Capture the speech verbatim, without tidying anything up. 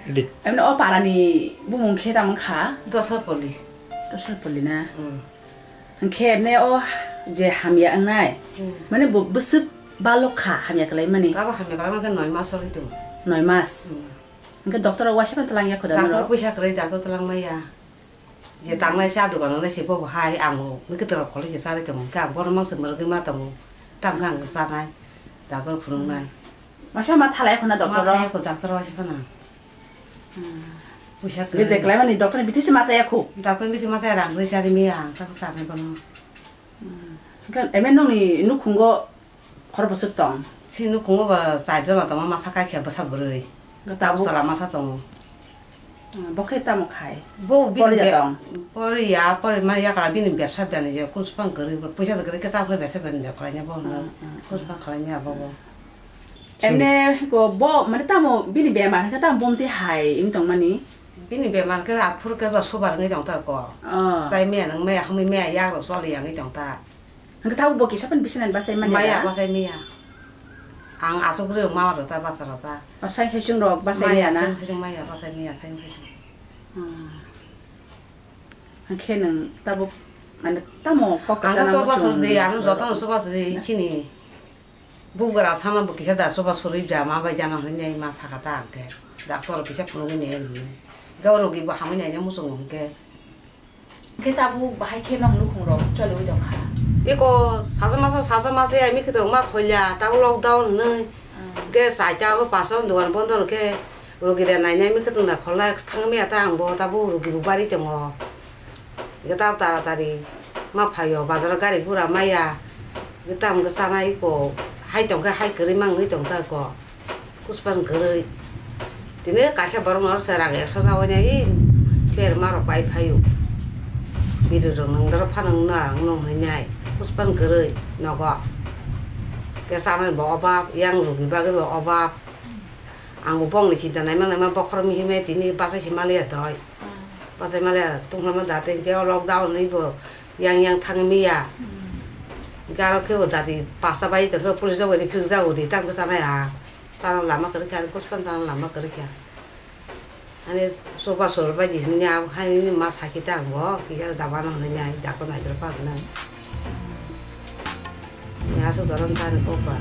Di. Emne o parani bumung khe tamo kha? Dosar poli. Dosar poli na? Hmm. Hwnkhe emne o je hamya wngnai, Hmm. mane bo bwswk balok kha hamya kwlai mani? Abo hamya kwlai mankhe noi mas ori tongo. Noi mas? Hmm. Hwnkhe doctor o waisa phano twlang ya kho da Doctor norok? Puisa kwrwi doctor twlang maya. Je tangnai cha dogananai se bobo hai ang bo mikitwrok kholai se charwi tongo. Hwnkhe ang bono mangsa mwrwgwi ma tongo. Tamkhe ang chanai. Doctor phunuknai. Masa ma thalai khuna doctor Ma ro? thai ko doctor waisa phano. Hmm. Puisa Ge je kwrwi. Kwlai mani doctor ni bithi se ma chaya khu. Doctor bithi ma chaya rang rwi chari miya ang ta chanai bono. Hmm. Hwnkhe eme nongni nukhungo Khorokboswk tong? Chini nukhungo ba chaijola tongma masa kaikha bwsa bwrwi. Tabuk? Bwsala masa tongo. Hmm, bo khe tamo khai? Bo bini Poriya be-, tong? Poriya, pori ma yakra bini bebsa bani je, kusupang kwrwi, puisa se kwrwi khe tabukhe bebsa bani je khlaina bo hwnwi. Hmm, hmm, hmm. Kusupang khlaimya bo bo. Emne ko bo, mane tamo bini bemar hwnkhe tamo bomti hai wng tongmani? Bini bemar khe aphuru khe ba subar wngwi tongta ko. Oh. Chai maya nang maya hamwi maya yakrok choli yangwi tongta. Hwnkhe tabuk bo kisa phano bisinani bachai manya Maya da? Bachai maya. Ang aswk rw ma rw ta bacha rw ta. O sai sai chwng rok bachai Maya maya na? Sai sai maya bachai maya sai sai. Hmm. Hwnkhe nwng tabuk mane tamo kok Ang kwchana soba muchung suri de, ang joto soba suri chini. Bugra sama bo kisa da soba suri ja ma bai jana hwnwi ma saka ta ang khe. Doctor kisa phunugwi ne hwnwi. Gauro gi bo hamwi naina muchung hwnkhe. Hwnkhe tabuk bahai khe nong nukhungrok choliwi tongkha. Eko sasa masa, sasa masa ya, mi khe tongma kholia, tabuk lockdown hwnwi. Ah. Hwnkhe chaita o pasta o dogan bondo hwnkhe rogi rok nainai mi khe tongda kholai thangmaya ta ang bo tabuk rogi bo bari tongo. Hwnkhe tabuk taratari ma phaio bazaro gari gura maya. Hwnkhe tamo khe chanai eko hai tongkhe hai kwrwi ma wngwi tongkha eko. Kusupang kwrwi. Tini kaisa borok no se rang ekso na oinai berma rok pai phaio. Biri rok nang doro phano wngna ang nung hinai. Kusupang kwrwi nogo. Kesa nai bo obab, yang rugi bagwi bo obab. Ang bo bongni chinta naima naima bokhorok mihimai tini bachai se maliya doi. Bachai maliya tungma da tei khe o lockdown ni bo yang yang thangwi miya. Hwnkhe aro khe bo dati pasta bai tongkhe police rok bai riphiuk jago di tamo khe chanai ha. Chana lama kwrwi kha, ani kusupang chana lama kwrwi kha. Ani soba sor bai di hwnwi ang hai ma sakhi ta ang bo, kisa da mano hwnwi ai, da ko nai tro pa hwnwi. Ni aswk jora wngkha ani kokba.